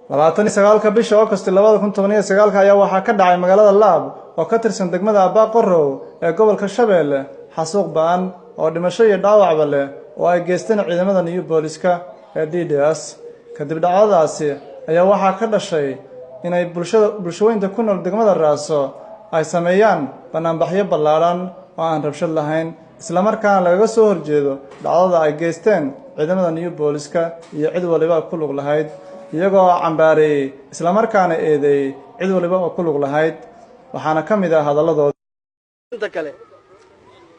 29-ka bisha August 2019-ka ayaa waxaa ka dhacay magaalada Laab oo ka tirsan degmada Abbaaqorow ee gobolka Shabeelle xasuuq ba'an oo dhimasho iyo dhaawacba leh oo ay geysteen ciidamada New Booliska ee DDS. Kadib dhacdadaasi ayaa waxaa ka dhashay inay bulshada bulshaweynta ku nool degmada Raaso ay sameeyaan banaanbaxyo ballaadhan oo aan rabshad lahayn, islamarkaana lagaga soo horjeedo dhacdada ay geysteen ciidamada New Booliska iyo cid waliba ku lug lahayd, iyagoo cambaareeyey islamarkaana eedeeyey cid waliba oo ku lug lahayd. Waxaana ka mid ah hadalladooda: Inta kale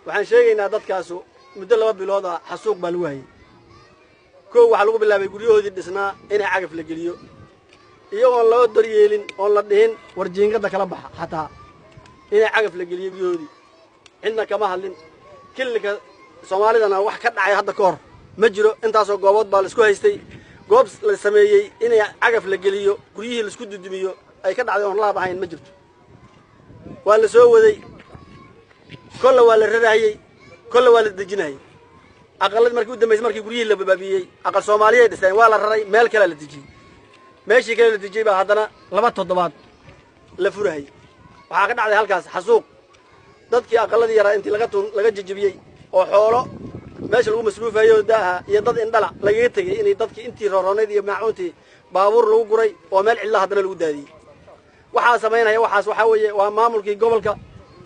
waxaan sheegaynaa, dadkaasu muddo 2 bilood ah xasuuq baa lagu hayay. Kow, waxaa lagu bilaabay guryahoodii dhisnaa inay cagaf la geliyo, iyagoon loo daryeelin oon la dhihin war jiingadda kala baxa, xataa inay cagaf la geliyo guryahoodii. Cidna kama hadlin. Kililka Soomaalidana wax ka dhacay hadda ka hor ma jiro. Intaasoo goobood baa laisku haystay, goob la sameeyey inay cagaf la geliyo, guryihii laisku dudumiyo ay ka dhacday oon Laab ahayn ma jirto. Waa la soo waday, kolla waa la rarahayey, kolla waa la dejinayey. Aqalladii markii u dambaysay, markii guryihii la babaabiyey, aqal Soomaaliyay dhisteen, waa la raray, meel kalea la dejiyey. Meeshii kale la dejiyey baa haddana 2 toddobaad la furahayey. Waxaa ka dhacday halkaas xasuuq. Dadkii aqalladii yaraa intii laga tun laga jejebiyey oo xoolo meesha lagu masruufayo daaha iyo dad indhala lagaga tegey, inay dadkii intii rooroonayd iyo maacuuntii baabuur lagu guray oo meel cidla haddana lagu daadiyey. Waxaa samaynaya waxaas waxaa weeye waa maamulkii gobolka,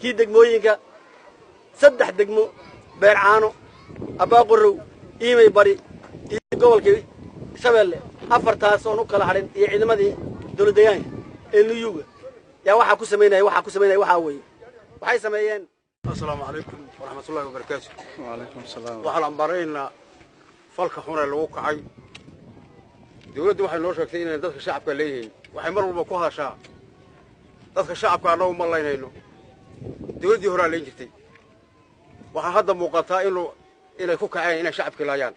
kii degmooyinka, 3 degmo, Beercaano, Abbaaqorow, Iimay Bari iyo gobolkii Shabeelle, afartaas oon u kala hadhin, iyo ciidamadii dowlad deegaanka ee Nuyuga yaa waxaa ku samaynaya. Waxaa ku samaynaya waxaa weeye waxay sameeyeen. Asalaamu calaykum waraxmatullahi wabarakaatu. Wacalaykum salaam. Waxaan ambaraynaa falka xun ee lagu kacay dawladdu. Waxay noo sheegtay inay dadka shacabka leeyihiin. Waxay mar walba ku hadashaa dadka shacabka annagu ma laynayno, dawladdii horaa layn jirtay. Waxaa hadda muuqataa inuu inay ku kaceen inay shacabkii laayaan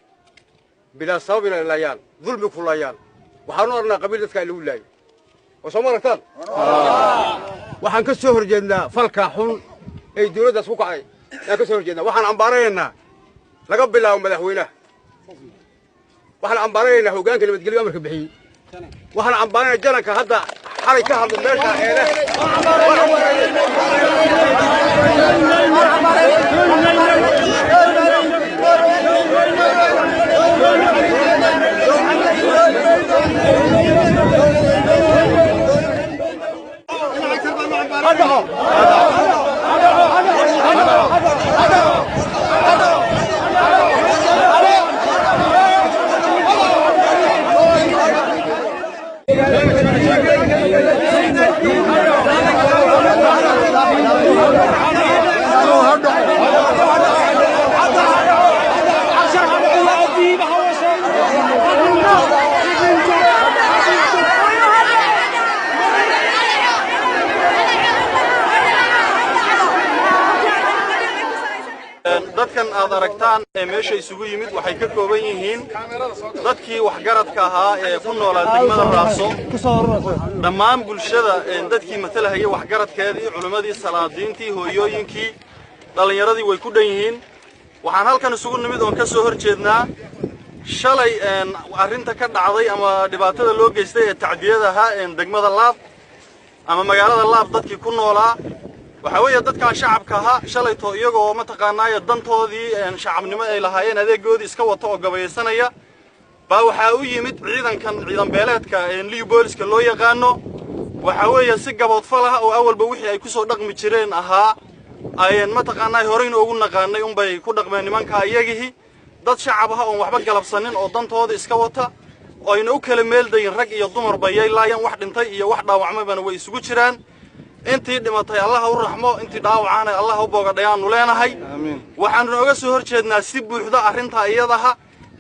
bilaa sabab, inay laayaan, dulmi ku laayaan. Waxaanu aragnaa qabiil dadka lagu laayo oo soo ma aragtaan. Waxaan ka soo horjeednaa falka xun ay dawladdaas ku kacday ayaan ka soo horjeednaa. Waxaan ambaaranaynaa laga bilaabo madaxweynaha, waxaan ambaaranaynaa hoggaanka nabadgelyo amarka bixiyey, waxaan ambaaranaynaa jananka hadda xalay ka hadlay meesha eele. Dadkan aad aragtaan ee meesha isugu yimid waxay ka kooban yihiin dadkii waxgaradka ahaa ee ku noolaa degmada Raaso, dhammaan bulshada dadkii matalahayay, waxgaradkeedii, culimmadii, salaadiintii, hooyooyinkii, dhallinyaradii way ku dhan yihiin. Waxaan halkan isugu nimid oon ka soo hor jeednaa shalay arrinta ka dhacday ama dhibaatada loo geystay ee tacdiyada ahaa degmada Laab ama magaalada Laab dadkii ku noolaa. Waxaa weeye dadkaa shacabka ahaa shalayto iyagoo mataqaanaayo dantoodii shacabnimo ay lahaayeen, adeegoodii iska wata oo gabaysanaya, baa waxaa u yimid ciidankan ciidan beeleedka Liyu Booliska loo yaqaano. Waxaa weeye si gaboodfal ah oo awalba wixii ay ku soo dhaqmi jireen ahaa ayeen mataqaanaa horeyna ugu naqaanay unbay ku dhaqmeen nimankaa iyagihi. Dad shacab ah oon waxba galabsanin oo dantooda iska wata oo ayna u kala meeldayin, rag iyo dumarba yay laayeen. Wax dhintay iyo wax dhaawacmaybana way isugu jiraan. Intii dhimatay Allaha u raxmo, intii dhaawacaana Allaha u boogadhayaannu leenahay. Waxaannu nooga soo hor jeednaa si buuxda arrintaa iyadaha,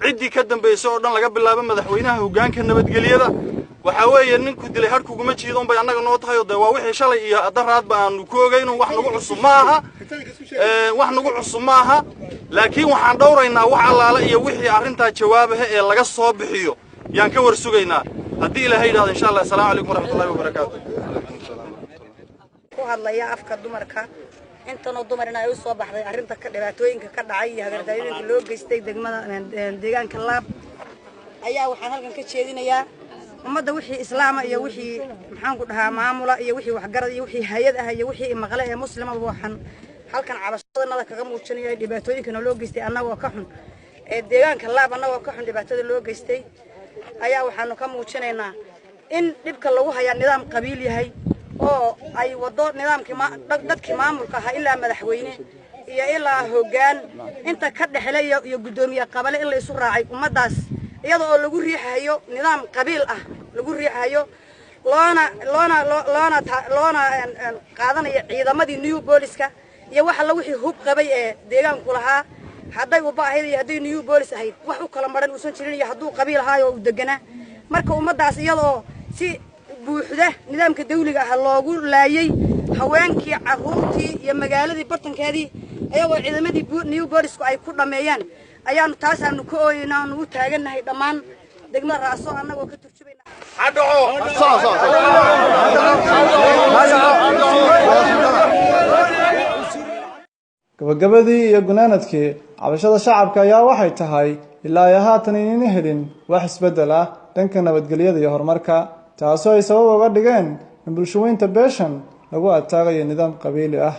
ciddii ka dambaysay oo dhan, laga bilaabo madaxweynaha, hoggaanka nabadgelyada. Waxaa weeye ninku dilay hadhkuguma jiido unbay annaga noo tahay oo dee waa wixii shalay iyo daraadba aanu ku ogayn. Wax nagu cusub ma aha, wax nagu cusub ma aha, laakiin waxaan dhowraynaa wax allaale iyo wixii arrintaa jawaabaha ee laga soo bixiyo yaan ka war sugaynaa haddii Ilaahay yidhahdo, insha Allah. Assalaamu calaykum waraxmatullahi wabarakaatu. Ku hadlaya afka dumarka, intanoo dumar in ay u soo baxday arrinta dhibaatooyinka ka dhacay iyo hagardaayooyinka loo geystay degmada deegaanka Laab, ayaa waxaan halkan ka jeedinayaa Ummadda wixii islaama iyo wixii, maxaan ku dhahaa, maamula iyo wixii waxgarad iyo wixii hay-ad ah iyo wixii maqle ee muslimaba, waxaan halkan cabashadanada kaga muujinaya dhibaatooyinka loo geystay. Annagoo ka xun ee deegaanka Laab, annagoo ka xun dhibaatada loo geystay, ayaa waxaanu ka muujinaynaa in dhibka lagu hayaa nidaam qabiil yahay oo ay wado nidaamkii dadkii maamulka ahaa, ilaa madaxweyne iyo ilaa hoggaan inta ka dhexle iyo guddoomiye qabale in la isu raacay ummaddaas, iyada oo lagu riixayo nidaam qabiil ah, lagu riixayo loona qaadanayo ciidamadii new booliska iyo wax alla wixii hub qabay ee deegaanku lahaa, hadday uba ahayd iyo hadday new boolis ahayd, wax u kala maran uusan jirin, iyo hadduu qabiil ahaayo uu deganaa. Marka ummaddaas iyada oo si buuxda nidaamka dawliga ah loogu laayay haweenkii, carruurtii iyo magaaladii bartankeedii, iyagoo ciidamadii new boolisku ay ku dhammeeyaan, ayaanu taasaanu ka ooyeyna, aanu u taagannahay dhammaan degmada Raaso annagoo ka turjubayna. Gabagabadii iyo gunaanadkii, cabashada shacabka ayaa waxay tahay ilaa iyo haatan inayna helin wax isbeddel ah dhanka nabadgelyada iyo horumarka, taasoo ay sabab uga dhigeen in bulshaweynta beeshan lagu ataagayo nidaam qabiili ah.